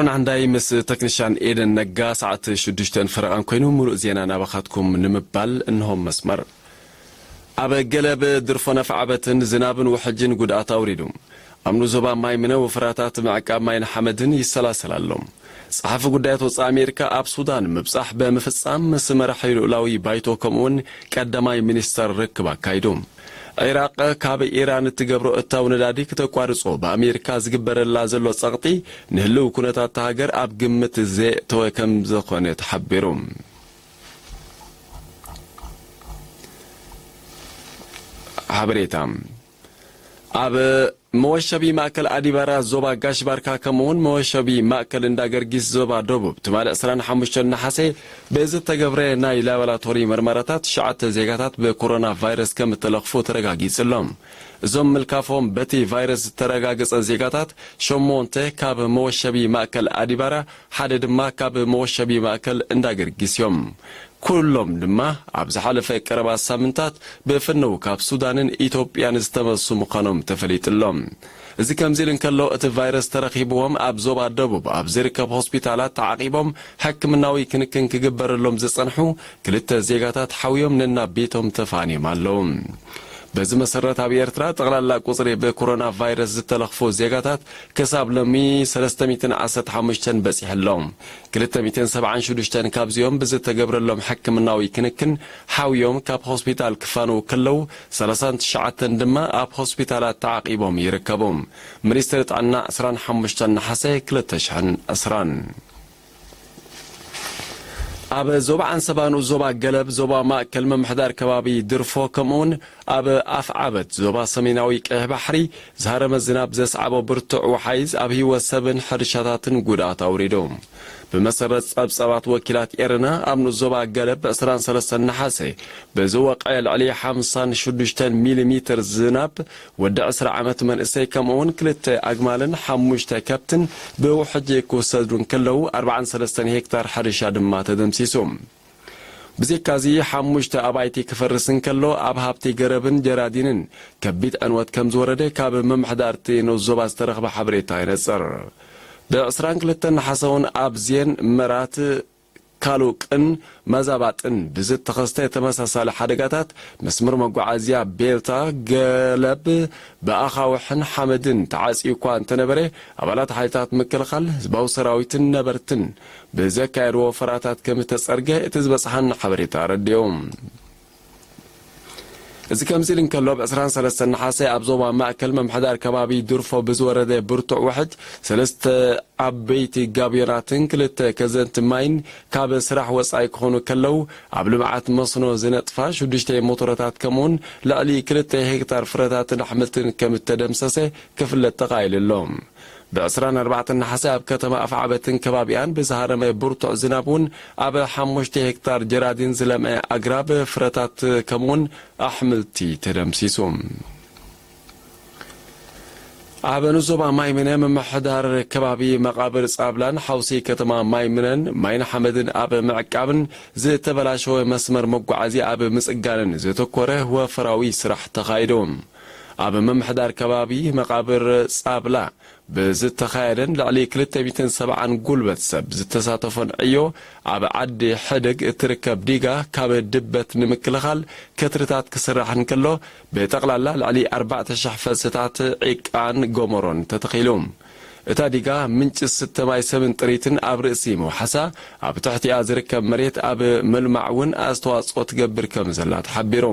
ሮናንዳይ ምስ ተክኒሻን ኤደን ነጋ ሰዓት ሽዱሽተን ፈረቓን ኮይኑ፣ ምሉእ ዜና ናባኻትኩም ንምባል እንሆም መስመር። ኣብ ገለብ ድርፎ ነፍዓበትን ዝናብን ውሕጅን ጉድኣት ኣውሪዱ። ኣብ ንዞባ ማይ ምነ ወፍራታት ምዕቃብ ማይን ሓመድን ይሰላሰል ኣሎ። ጸሓፊ ጉዳያት ወጻኢ ኣሜሪካ ኣብ ሱዳን ምብጻሕ ብምፍጻም ምስ መራሒ ልኡላዊ ባይቶ ከምኡውን ቀዳማይ ሚኒስተር ርክብ ኣካይዱ። ዒራቕ ካብ ኢራን እትገብሮ እታው ነዳዲ ክተቋርጾ ብኣሜሪካ ዝግበረላ ዘሎ ጸቕጢ ንህልው ኩነታት እታ ሃገር ኣብ ግምት ዘየእተወ ከም ዝኾነ ተሓቢሩ። ሓበሬታ። ኣብ መወሸቢ ማእከል ኣዲባራ ዞባ ጋሽ ባርካ ከምኡውን መወሸቢ ማእከል እንዳ ገርጊስ ዞባ ደቡብ ትማሊ ዕስራን ሓሙሽተን ነሓሰ ብዝተገብረ ናይ ላቦራቶሪ መርመራታት ትሽዓተ ዜጋታት ብኮሮና ቫይረስ ከም እተለኽፉ ተረጋጊጹ ኣሎ። እዞም ምልካፎም በቲ ቫይረስ ዝተረጋገጸ ዜጋታት ሸሞንተ ካብ መወሸቢ ማእከል ኣዲባራ፣ ሓደ ድማ ካብ መወሸቢ ማእከል እንዳ ገርጊስ እዮም። ኩሎም ድማ ኣብ ዝሓለፈ ቀረባ ሳምንታት ብፍነው ካብ ሱዳንን ኢትዮጵያን ዝተመሱ ምዃኖም ተፈሊጡ ኣሎ። እዚ ከምዚ ኢሉ እንከሎ፣ እቲ ቫይረስ ተረኺብዎም ኣብ ዞባ ደቡብ ኣብ ዝርከብ ሆስፒታላት ተዓቂቦም ሕክምናዊ ክንክን ክግበረሎም ዝጸንሑ ክልተ ዜጋታት ሓውዮም ነናብ ቤቶም ተፋንዮም ኣለዉ። በዚ መሰረት ኣብ ኤርትራ ጠቕላላ ቁጽሪ ብኮሮና ቫይረስ ዝተለኽፉ ዜጋታት ክሳብ ሎሚ ሰለስተ ሚእትን ዓሰርተ ሓሙሽተን በጺሑ ኣሎ። ክልተ ሚእትን ሰብዓን ሽዱሽተን ካብዚኦም ብዝተገብረሎም ሕክምናዊ ክንክን ሓውዮም ካብ ሆስፒታል ክፋነዉ ከለዉ፣ ሰላሳን ትሽዓተን ድማ ኣብ ሆስፒታላት ተዓቂቦም ይርከቡ። ሚኒስትሪ ጥዕና ዕስራን ሓሙሽተን ነሓሰ ክልተ ሽሕን ዕስራን። ኣብ ዞባ ዓንሰባ ንኡስ ዞባ ገለብ፣ ዞባ ማእከል ምምሕዳር ከባቢ ድርፎ፣ ከምኡውን ኣብ ኣፍዓበት ዞባ ሰሜናዊ ቀይሕ ባሕሪ ዝሃረመ ዝናብ ዘስዓቦ ብርቱዕ ወሓይዝ ኣብ ህይወት ሰብን ሕርሻታትን ጉድኣት ኣውሪዱ። ብመሰረት ጸብጻባት ወኪላት ኤረና፣ ኣብ ንኡስ ዞባ ገለብ ዕስራን ሰለስተን ነሓሰ ብዝወቕዐ ልዕሊ ሓምሳን ሽዱሽተን ሚሊ ሜትር ዝናብ፣ ወዲ ዕስራ ዓመት መንእሰይ ከምኡውን ክልተ ኣግማልን ሓሙሽተ ከብትን ብውሕጅ ክውሰዱ እንከለዉ፣ ኣርባዓን ሰለስተን ሄክታር ሕርሻ ድማ ተደምሲሱ። ብዘይካዚ፣ ሓሙሽተ ኣባይቲ ክፈርስ እንከሎ፣ ኣብ ሃብቲ ገረብን ጀራዲንን ከቢድ ዕንወት ከም ዝወረደ ካብ ምምሕዳር እቲ ንኡስ ዞባ ዝተረኽበ ሓበሬታ ይነጽር። ብዕስራን ክልተን ነሓሰ እውን ኣብ ዜን መራት፣ ካሉቅን መዛባጥን ብዝተኸስተ ተመሳሳሊ ሓደጋታት መስመር መጓዓዝያ ቤልታ ገለብ ብኣኻውሕን ሓመድን ተዓጽዩ እኳ እንተነበረ፣ ኣባላት ሓይልታት ምክልኻል፣ ህዝባዊ ሰራዊትን ነበርትን ብዘካየድዎ ወፈራታት ከም እተጸርገ እቲ ዝበጽሓና ሓበሬታ ኣረዲኡ። እዚ ከምዚ ኢሉ እንከሎ፣ ብ ዕስራን ሰለስተን ነሓሰ ኣብ ዞባ ማእከል ምምሕዳር ከባቢ ድርፎ ብዝወረደ ብርቱዕ ውሕጅ ሰለስተ ዓበይቲ ጋብዮናትን ክልተ ከዘንቲ ማይን ካብ ስራሕ ወጻኢ ክኾኑ ከለዉ፣ ኣብ ልምዓት መስኖ ዝነጥፋ ሽዱሽተ ሞቶረታት ከምኡውን ልዕሊ ክልተ ሄክታር ፍረታትን ኣሕምልትን ከም እተደምሰሰ ክፍለጥ ተኻኢሉ ኣሎ። ብ ዕስራን ኣርባዕተን ነሓሰ ኣብ ከተማ ኣፍዓበትን ከባቢኣን ብዝሃረመ ብርቱዕ ዝናብ እውን ኣብ ሓሙሽተ ሄክታር ጀራዲን ዝለምዐ ኣግራብ ፍረታት ከምኡውን ኣሕምልቲ ተደምሲሱ። ኣብ ንዞባ ማይምነ ምምሕዳር ከባቢ መቓብር ጻብላን ሓውሲ ከተማ ማይምነን ማይን ሓመድን ኣብ ምዕቃብን ዝተበላሸወ መስመር መጓዓዝያ ኣብ ምጽጋንን ዘተኮረ ወፈራዊ ስራሕ ተኻይዱ። ኣብ ምምሕዳር ከባቢ መቓብር ጻብላ ብዝተኻየደን ልዕሊ ክልተ ሚእትን ሰብዓን ጉልበት ሰብ ዝተሳተፎን ዕዮ፣ ኣብ ዓዲ ሕድግ እትርከብ ዲጋ ካብ ድበት ንምክልኻል ከትርታት ክስራሕ እንከሎ፣ ብጠቕላላ ልዕሊ ኣርባዕተ ሽሕ ፈልስታት ዒቃን ጎመሮን ተተኺሉ። እታ ዲጋ ምንጪ ዝስተ ማይ ሰብን ጥሪትን ኣብ ርእሲ ምውሓሳ፣ ኣብ ትሕቲኣ ዝርከብ መሬት ኣብ ምልማዕ እውን ኣስተዋጽኦ ትገብር ከም ዘላ ተሓቢሩ።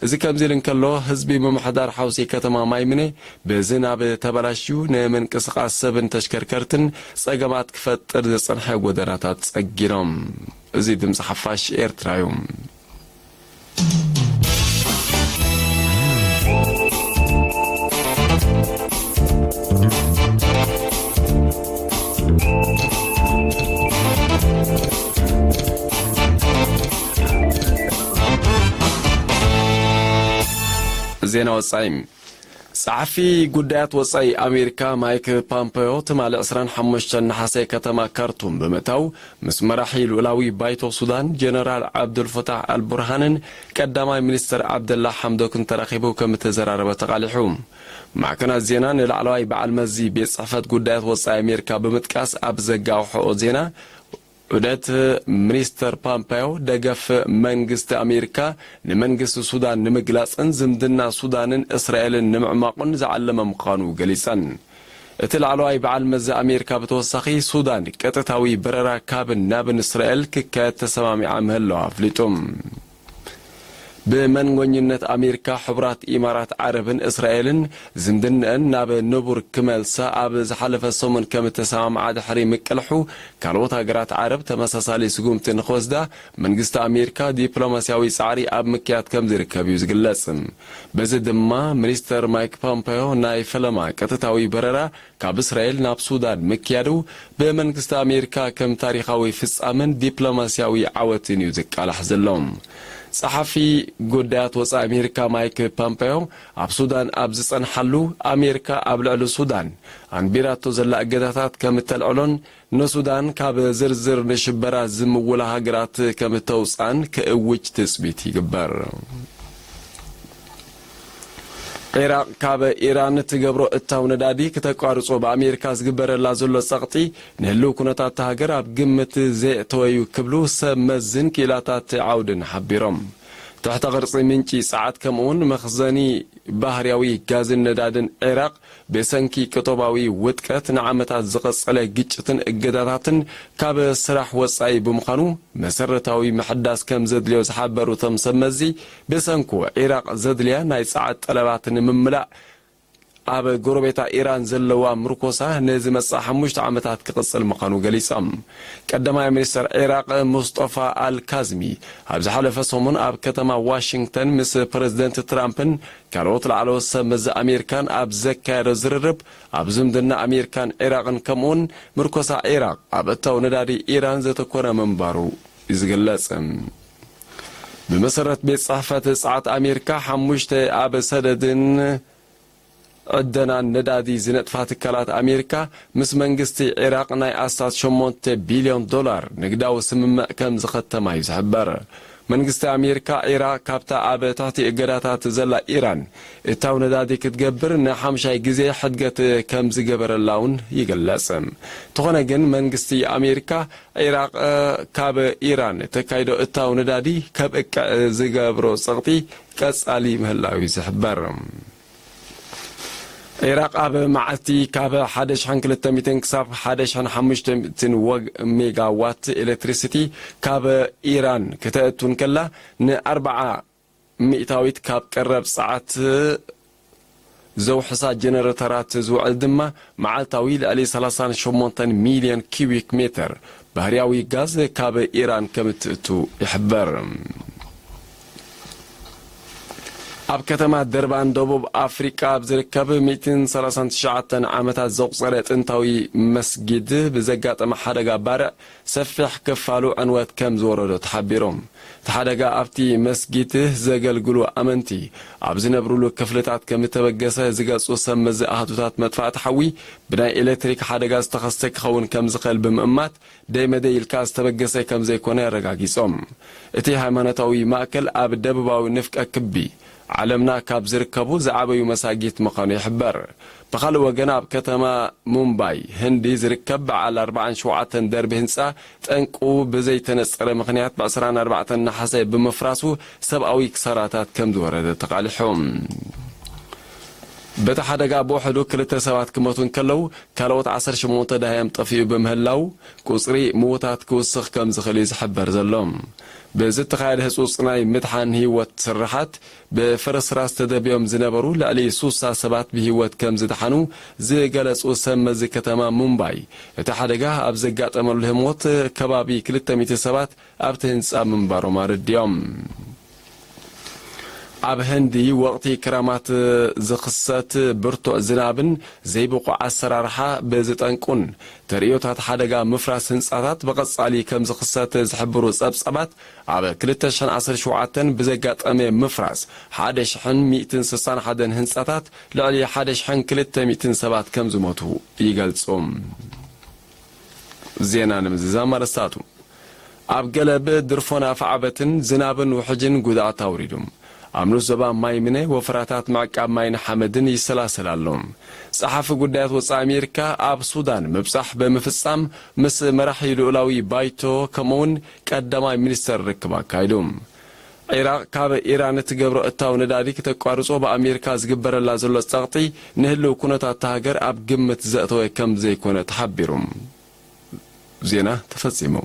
እዚ ከምዚ ኢሉ እንከሎ፣ ህዝቢ ምምሕዳር ሓውሲ ከተማ ማይምነ ብዝናብ ተበላሽዩ ንምንቅስቓስ ሰብን ተሽከርከርትን ጸገማት ክፈጥር ዝጸንሐ ጎደናታት ጸጊኖም። እዚ ድምጺ ሓፋሽ ኤርትራ እዩ። ዜና ወጻኢ። ጸሓፊ ጉዳያት ወጻኢ ኣሜሪካ ማይክ ፖምፐዮ ትማሊ ዕስራን ሓሙሽተን ነሓሰ ከተማ ካርቱም ብምእታው፣ ምስ መራሒ ልኡላዊ ባይቶ ሱዳን ጀነራል ዓብዱልፈታሕ ኣልቡርሃንን ቀዳማይ ሚኒስትር ዓብደላ ሓምዶክን ተራኺቡ ከም እተዘራረበ ተቓሊሑ። ማዕከናት ዜና ንላዕለዋይ በዓል መዚ ቤት ጽሕፈት ጉዳያት ወጻኢ ኣሜሪካ ብምጥቃስ ኣብ ዘጋውሐኦ ዜና፣ ዑደት ሚኒስተር ፓምፓዮ ደገፍ መንግስቲ ኣሜሪካ ንመንግስቲ ሱዳን ንምግላጽን ዝምድና ሱዳንን እስራኤልን ንምዕማቑን ዝዓለመ ምዃኑ ገሊጸን። እቲ ላዕለዋይ በዓል መዚ ኣሜሪካ ብተወሳኺ፣ ሱዳን ቀጥታዊ በረራ ካብን ናብን እስራኤል ክካየድ ተሰማሚዓ ምህላዋ ኣፍሊጡ። ብመንጎኝነት ኣሜሪካ፣ ሕቡራት ኢማራት ዓረብን እስራኤልን ዝምድነአን ናብ ንቡር ክመልሳ ኣብ ዝሓለፈ ሰሙን ከም እተሰማምዓ ድሕሪ ምቅልሑ፣ ካልኦት ሃገራት ዓረብ ተመሳሳሊ ስጉምቲ ንኽወስዳ መንግስቲ ኣሜሪካ ዲፕሎማስያዊ ጻዕሪ ኣብ ምክያድ ከም ዝርከብ እዩ ዝግለጽ። በዚ ድማ ሚኒስተር ማይክ ፖምፐዮ ናይ ፈለማ ቀጥታዊ በረራ ካብ እስራኤል ናብ ሱዳን ምክያዱ ብመንግስቲ ኣሜሪካ ከም ታሪኻዊ ፍጻመን ዲፕሎማስያዊ ዓወትን እዩ ዝቃላሕ ዘሎ። ጸሓፊ ጉዳያት ወጻኢ ኣሜሪካ ማይክ ፖምፔዮ ኣብ ሱዳን ኣብ ዝጸንሓሉ፣ ኣሜሪካ ኣብ ልዕሊ ሱዳን ኣንቢራቶ ዘላ እገዳታት ከም እተልዕሎን ንሱዳን ካብ ዝርዝር ንሽበራ ዝምውላ ሃገራት ከም እተውጽኣን ክእውጅ ትጽቢት ይግበር። ዒራቕ ካብ ኢራን እትገብሮ እታው ነዳዲ ክተቋርጾ ብኣሜሪካ ዝግበረላ ዘሎ ጸቕጢ፣ ንህልው ኩነታት እታ ሃገር ኣብ ግምት ዘየእተወ እዩ ክብሉ ሰብ መዝን ክኢላታት ዓውድን ሓቢሮም። ትሕተ ቅርጺ ምንጪ ጸዓት፣ ከምኡውን መኽዘኒ ባህርያዊ ጋዝን ነዳድን ዒራቕ፣ ብሰንኪ ቅጦባዊ ውድቀት ንዓመታት ዝቐጸለ ግጭትን እገዳታትን ካብ ስራሕ ወጻኢ ብምዃኑ፣ መሰረታዊ ምሕዳስ ከም ዘድልዮ ዝሓበሩ እቶም ሰብ መዚ፣ ብሰንኩ ዒራቕ ዘድልያ ናይ ጸዓት ጠለባት ንምምላእ፣ ኣብ ጎረቤታ ኢራን ዘለዋ ምርኮሳ ንዝመጽእ ሓሙሽተ ዓመታት ክቕጽል ምዃኑ ገሊጾም። ቀዳማይ ሚኒስተር ዒራቕ ሙስጠፋ ኣልካዝሚ፣ ኣብ ዝሓለፈ ሰሙን ኣብ ከተማ ዋሽንግተን ምስ ፕረዚደንት ትራምፕን ካልኦት ላዕለዎት ሰብ መዚ ኣሜሪካን ኣብ ዘካየዶ ዝርርብ፣ ኣብ ዝምድና ኣሜሪካን ዒራቕን፣ ከምኡውን ምርኮሳ ዒራቕ ኣብ እታው ነዳዲ ኢራን ዘተኮረ ምንባሩ እዩ ዝግለጽ። ብመሰረት ቤት ጽሕፈት ጸዓት ኣሜሪካ፣ ሓሙሽተ ኣብ ሰደድን ዕደናን ነዳዲ ዝነጥፋ ትካላት ኣሜሪካ፣ ምስ መንግስቲ ዒራቕ ናይ ኣስታት ሸሞንተ ቢልዮን ዶላር ንግዳዊ ስምምዕ ከም ዝኸተማ እዩ ዝሕበር። መንግስቲ ኣሜሪካ፣ ዒራቕ ካብታ ኣብ ትሕቲ እገዳታት ዘላ ኢራን እታው ነዳዲ ክትገብር ንሓምሻይ ግዜ ሕድገት ከም ዝገበረላ እውን ይግለጽ። እንተኾነ ግን፣ መንግስቲ ኣሜሪካ፣ ዒራቕ ካብ ኢራን እተካይዶ እታው ነዳዲ ከብቅዕ ዝገብሮ ጸቕጢ ቀጻሊ ምህላው እዩ ዝሕበር። ዒራቕ ኣብ መዓልቲ ካብ ሓደ ሽሕን ክልተ ሚእትን ክሳብ ሓደ ሽሕን ሓሙሽተ ሚእትን ወግ-፣ ሜጋዋት ኤሌክትሪሲቲ ካብ ኢራን ክተእቱ እንከላ፣ ንኣርብዓ ሚእታዊት ካብ ቀረብ ጸዓት ዘውሕሳ ጀነረተራት ዝውዕል ድማ፣ መዓልታዊ ልዕሊ ሰላሳን ሸሞንተን ሚልዮን ኪዩቢክ ሜተር ባህርያዊ ጋዝ ካብ ኢራን ከም እትእቱ ይሕበር። ኣብ ከተማ ደርባን ደቡብ ኣፍሪቃ ኣብ ዝርከብ ሚእትን ሰላሳን ትሽዓተን ዓመታት ዘቑጸረ ጥንታዊ መስጊድ ብዘጋጠመ ሓደጋ ባርዕ ሰፊሕ ክፋሉ ዕንወት ከም ዝወረዶ ተሓቢሩ። እቲ ሓደጋ ኣብቲ መስጊድ ዘገልግሉ ኣመንቲ ኣብ ዝነብሩሉ ክፍልታት ከም እተበገሰ ዝገልጹ ሰብ መዚ ኣሃዱታት መጥፋእቲ ሓዊ፣ ብናይ ኤሌክትሪክ ሓደጋ ዝተኸስተ ክኸውን ከም ዝኽእል ብምእማት፣ ደይ መደይ ኢልካ ዝተበገሰ ከም ዘይኮነ ኣረጋጊጾም። እቲ ሃይማኖታዊ ማእከል ኣብ ደቡባዊ ንፍቀ ክቢ ዓለምና ካብ ዝርከቡ ዝዓበዩ መሳጊት ምዃኑ ይሕበር። ብኻልእ ወገን፣ ኣብ ከተማ ሙምባይ ህንዲ ዝርከብ በዓል ኣርባዓን ሸውዓተን ደርቢ ህንጻ፣ ጠንቁ ብዘይተነጸረ ምኽንያት፣ ብ ዕስራን ኣርባዕተን ነሓሰ ብምፍራሱ ሰብኣዊ ክሳራታት ከም ዝወረደ ተቓሊሑ። በቲ ሓደጋ ብውሕዱ ክልተ ሰባት ክሞቱ እንከለዉ፣ ካልኦት ዓሰርተ ሸሞንተ ደሃዮም ጠፊኡ ብምህላው፣ ቁጽሪ ምዉታት ክውስኽ ከም ዝኽእል እዩ ዝሕበር ዘሎ። ብዝተኻየደ ህጹጽ ናይ ምድሓን ህይወት ስርሓት፣ ብፍርስራስ ተደብዮም ዝነበሩ ልዕሊ ሱሳ ሰባት ብህይወት ከም ዝደሓኑ ዝገለጹ ሰብ መዚ ከተማ ሙምባይ፣ እቲ ሓደጋ ኣብ ዘጋጠመሉ ህሞት ከባቢ ክልተ ሚእቲ ሰባት ኣብቲ ህንጻ ምንባሮም ኣረዲኦም። ኣብ ህንዲ ወቕቲ ክራማት ዝኽሰት ብርቱዕ ዝናብን ዘይብቑዕ ኣሰራርሓ ብዝጠንቁን ተርእዮታት ሓደጋ ምፍራስ ህንጻታት ብቐጻሊ ከም ዝኽሰት ዝሕብሩ ጸብጻባት፣ ኣብ ክልተ ሽሕን ዓሰርተ ሸውዓተን ብዘጋጠመ ምፍራስ ሓደ ሽሕን ሚእትን ስሳን ሓደን ህንጻታት ልዕሊ ሓደ ሽሕን ክልተ ሚእትን ሰባት ከም ዝሞቱ ይገልጹ። ዜና ንምዝዛም ኣርእስታቱ። ኣብ ገለብ ድርፎን ኣፍዓበትን ዝናብን ውሕጅን ጉድኣት ኣውሪዱ። ኣብ ንኡስ ዞባ ማይ ምነ ወፈራታት ምዕቃብ ማይን ሓመድን ይሰላሰል ኣሎ። ጸሓፊ ጉዳያት ወጻኢ ኣሜሪካ ኣብ ሱዳን ምብጻሕ ብምፍጻም ምስ መራሒ ልኡላዊ ባይቶ ከምኡውን ቀዳማይ ሚኒስተር ርክብ ኣካይዱ። ዒራቕ ካብ ኢራን እትገብሮ እታው ነዳዲ ክተቋርጾ ብኣሜሪካ ዝግበረላ ዘሎ ጸቕጢ ንህልው ኩነታት እታ ሃገር ኣብ ግምት ዘእተወ ከም ዘይኮነ ተሓቢሩ። ዜና ተፈጺሙ።